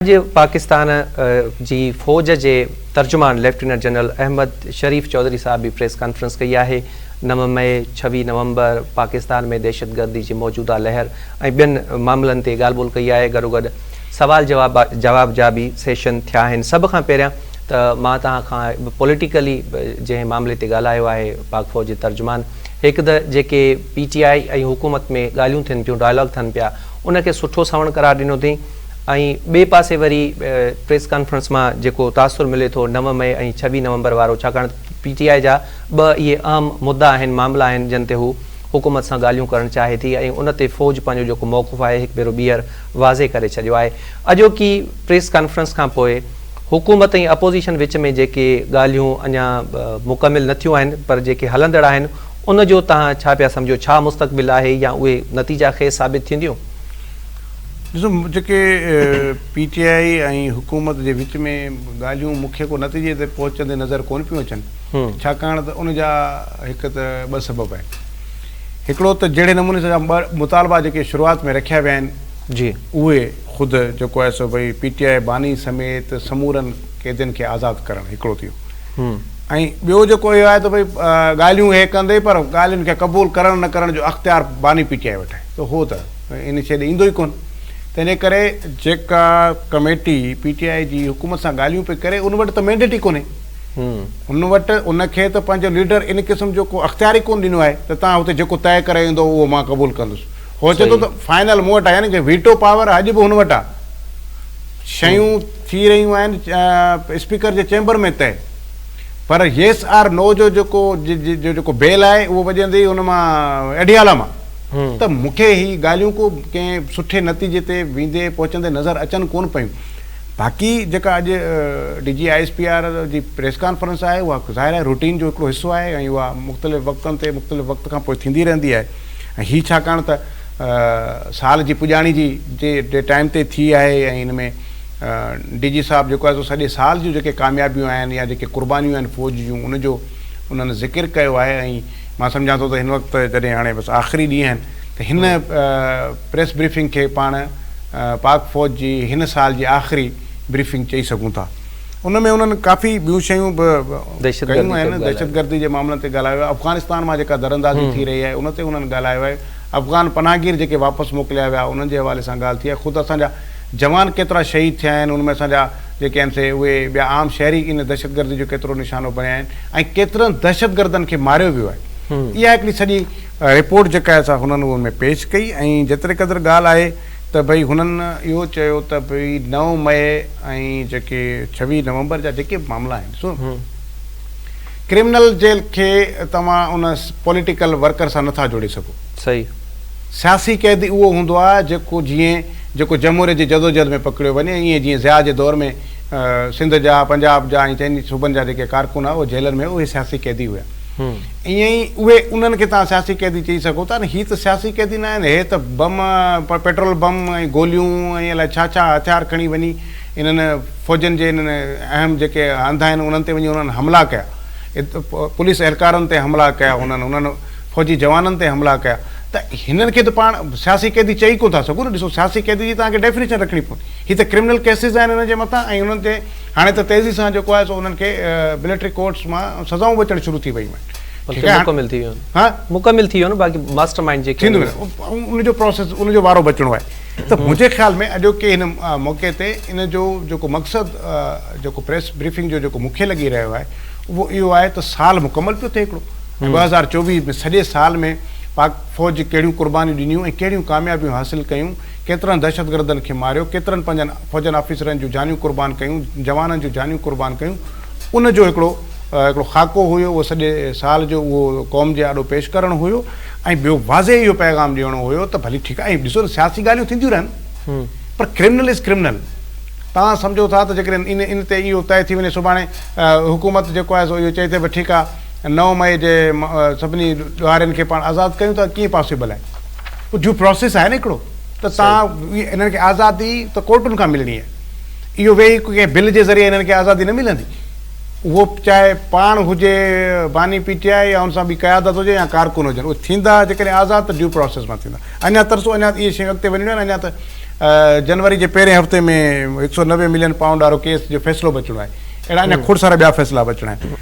اڄ پاڪستان جي فوج جي ترجمان ليفٽيننٽ جنرل احمد شريف چوڌري صاحب به پريس ڪانفرنس ڪئي آهي. 9 مئي، 26 نومبر پاڪستان ۾ دهشتگردي جي موجوده لهر ۽ ٻين معاملن تي ڳالهه ٻولهه ڪئي آهي. گڏوگڏ سوال جواب جواب جا به سيشن ٿيا آهن. سڀ کان پهريان ته مان توهان کان پوليٽيڪلي جنهن معاملي تي ڳالهايو آهي پاڪ فوج جي ترجمان هڪ ته جيڪي پي ٽي آء ۽ حڪومت ۾ ڳالهيون ٿين پيون ڊائلاگ ٿين پيا ان کي سٺو سنوڻ قرار ڏنو اٿئين. ۽ ٻئي پاسي وري پريس ڪانفرنس مان جيڪو تاثر ملي ٿو 9 مئي ۽ 26 نومبر وارو ڇاڪاڻ ته پي ٽي آء جا ٻه اهي اهم مدا آهن معاملا آهن جن تي هو حڪومت سان ڳالهيون ڪرڻ چاهي ٿي ۽ ان تي فوج پنهنجو جيڪو موقف آهي هڪ ڀيرو ٻيهر واضح ڪري ڇڏيو آهي اڄوڪي پريس ڪانفرنس کان پوء حڪومت ۽ اپوزيشن وچ ۾ جيڪي ڳالهيون اڃا مڪمل نه ٿيون آهن پر جيڪي هلندڙ آهن ان جو توهان ڇا پيا سمجهو ڇا مستقبل آهي يا اهي نتيجا خيز ثابت ٿينديون؟ ڏسو جيڪي پي ٽي آء ۽ حڪومت جي وچ ۾ ڳالهيون مون کي ڪو نتيجي تي پهچندي نظر ڪونه پيون اچن ڇاڪاڻ ته ان جا هڪ ته ٻه سبب آهن هڪڙو ته جهڙي نموني سان ٻه مطالبا جيڪي شروعات ۾ رکيا ويا آهن جي اهي خود جيڪو آهي سو ڀئي پي ٽي آء باني سميت سمورن قيدين کي آزاد ڪرڻ هڪڙو ٿيو ۽ ٻيو جيڪو اهو آهي ته ڀئي ڳالهيون هي ڪندي پر ڳالهين کي قبول ڪرڻ نه ڪرڻ جو اختيار باني پي ٽي آء وٽ آهي ته هو ته ان شيء ڏي ايندو ئي ڪونه. تنهنجي ڪري جيڪا ڪميٽي پي ٽي آء جي حڪومت سان ڳالهيون پئي ڪري ان وٽ ته مينڊيٽ ئي ڪونهي. ان وٽ ان کي ته پنهنجو ليڊر ان قسم جو ڪو اختيار ئي ڪونه ڏنو آهي ته توهان هتي جيڪو طئي ڪري ايندو اهو مان قبول ڪندس. هو چئي ٿو ته فائنل مون وٽ آهي يعني ڪه ويٽو پاور اڄ به هن وٽ آهي. شيون ٿي رهيون آهن اسپيڪر جي چيمبر ۾ طئي پر ييس آر نو جو جيڪو جيڪو بيل آهي اهو وڄندي ان مان اڊيالا مان. ته مون کي هي ڳالهيون ڪو ڪنهن سٺي نتيجي تي ويندي پهچندي نظر اچن ڪونه پيون. باقي جيڪا اڄ D G I S P R جي پريس ڪانفرنس آهي اها ظاهر آهي روٽين جو هڪڙو حصو آهي ۽ اها مختلف وقتن تي مختلف وقت کان پوء ٿيندي رهندي آهي ۽ هي ڇاڪاڻ ته سال جي پڄاڻي جي جي ٽائيم تي ٿي آهي ۽ ان ۾ ڊي جي صاحب جيڪو آهي سو سڄي سال جون جيڪي ڪاميابيون آهن يا جيڪي قربانيون آهن فوج جون ان جو انهن ذڪر ڪيو آهي ۽ مان سمجهان ٿو ته هن وقت جڏهن هاڻي بس آخري ڏينهن آهن ته هن پريس بريفنگ کي پاڻ پاڪ فوج جي هن سال جي آخري بريفنگ چئي سگهون ٿا. ان ۾ انهن ڪافي ٻيون شيون به ڪيون آهن، دهشتگردي جي معاملن تي ڳالهايو آهي، افغانستان مان جيڪا دراندازي ٿي رهي آهي ان تي انهن ڳالهايو آهي، افغان پناهگير جيڪي واپس موڪليا ويا انهن جي حوالي سان ڳالهه ٿي آهي، خود اسان جا جوان ڪيترا شهيد ٿيا آهن ان ۾ اسان جا جيڪي آهن سي اهي ٻيا عام شهري ان دهشتگردي جو ڪيترو نشانو بڻيا آهن. ۽ ڪيترن دهشتگردن کي ماريو ويو آهي. اها هڪڙي سڄي رپورٽ جيڪا آهي سا هنن ان ۾ پيش ڪئي ۽ جيتري قدر ڳالهه آهي ته ڀئي هنن اهو چيو ته ڀئي 9 مئي ۽ جيڪي 26 نومبر جا جيڪي به معاملا آهن سو ڪرمنل جيل کي توهان ان پوليٽيڪل ورڪر سان نٿا جوڙي سگهو. صحيح. سياسي قيدي اهو هوندو آهي جيڪو جيئن جيڪو جمهوريت جي جدوجهد ۾ پڪڙيو وڃي ائين جيئن ضياء جي دور ۾ سنڌ جا، پنجاب جا ۽ چئني صوبن جا جيڪي ڪارڪن هئا اهي جيلن ۾ اهي سياسي قيدي هيا. ائين ئي اهي انهن کي توهان سياسي قيدي چئي سگهو ٿا نه هي ته سياسي قيدي نه آهن هي ته بم، پيٽرول بم ۽ گوليون ۽ الائي ڇا ڇا هٿيار کڻي وڃي انهن فوجن جي انهن اهم جيڪي هنڌ آهن انهن تي وڃي انهن حملا ڪيا. پوليس اهلڪارن تي حملا ڪيا انهن انهن فوجي جوانن تي حملا ڪيا ته هنن کي ته پاڻ سياسي قيدي چئي ڪونه ٿا سگهون نه ڏسو سياسي قيدي جي توهان کي ڊيفينيشن رکڻي پوندي. هي ته ڪرمنل ڪيسز آهن انهن جي مٿان ۽ انهن تي هاڻي ته تيزي سان جيڪو آهي سو انهن کي ملٽري ڪورٽس مان سزائون به اچڻ شروع ٿي ويون آهن. بلڪه مڪمل ٿي ويون آهن. مڪمل ٿي ويون آهن باقي ماسٽر مائنڊ جيڪي ٿيندو ان جو پروسيس ان جو وارو بچڻو آهي ته منهنجي خيال ۾ اڄوڪي هن موقعي تي ان جو جيڪو مقصد جيڪو پريس بريفنگ جو جيڪو مون کي لڳي رهيو آهي اهو اهو آهي ته سال مڪمل پيو ٿئي هڪڙو ۽ 2024 ۾ سڄي سال ۾ پاڪ فوج ڪهڙيون قربانيون ڏنيون ۽ ڪهڙيون ڪاميابيون حاصل ڪيون ڪيترن دهشتگردن کي ماريو، ڪيترن پنهنجن فوجن آفيسرن جون جانيون قربان ڪيون، جوانن جون جانيون قربان ڪيون، ان جو هڪڙو هڪڙو خاڪو هيو، اهو سڄي سال جو اهو قوم جي آڏو پيش ڪرڻ هيو ۽ ٻيو واضح اهو پيغام ڏيڻو هيو ته ڀلي ٺيڪ آهي ۽ ڏسو نه سياسي ڳالهيون ٿينديون رهن پر ڪرمنل از ڪرمنل توهان سمجهو ٿا ته جيڪڏهن ان ان تي اهو طئي ٿي وڃي سڀاڻي حڪومت جيڪو آهي سو اهو چئي ٿي ڀئي ٺيڪ آهي 9 مئي جي سڀني ڏوهارين کي پاڻ آزاد ڪيون ٿا ڪيئن پاسيبل آهي؟ پوء ڊيو پراسيس آهي نه هڪڙو ته توهان انهن کي آزادي ته ڪورٽن کان ملڻي آهي اهو ويهي ڪنهن بل جي ذريعي انهن کي آزادي نه ملندي. اهو چاهي پاڻ هجي باني پي ٽي آء يا ان سان ٻي قيادت هجي يا ڪارڪن هجن اهي ٿيندا جيڪڏهن آزاد ته ڊيو پراسيس مان ٿيندا. اڃا ترسو اڃا اهي شيون اڳتي وڃڻيون آهن اڃا ته جنوري جي پهرين هفتي ۾ هڪ سئو 90 ملين پائونڊ وارو ڪيس جو فيصلو به اچڻو آهي. اهڙا اڃا کوڙ سارا ٻيا فيصلا به اچڻا آهن.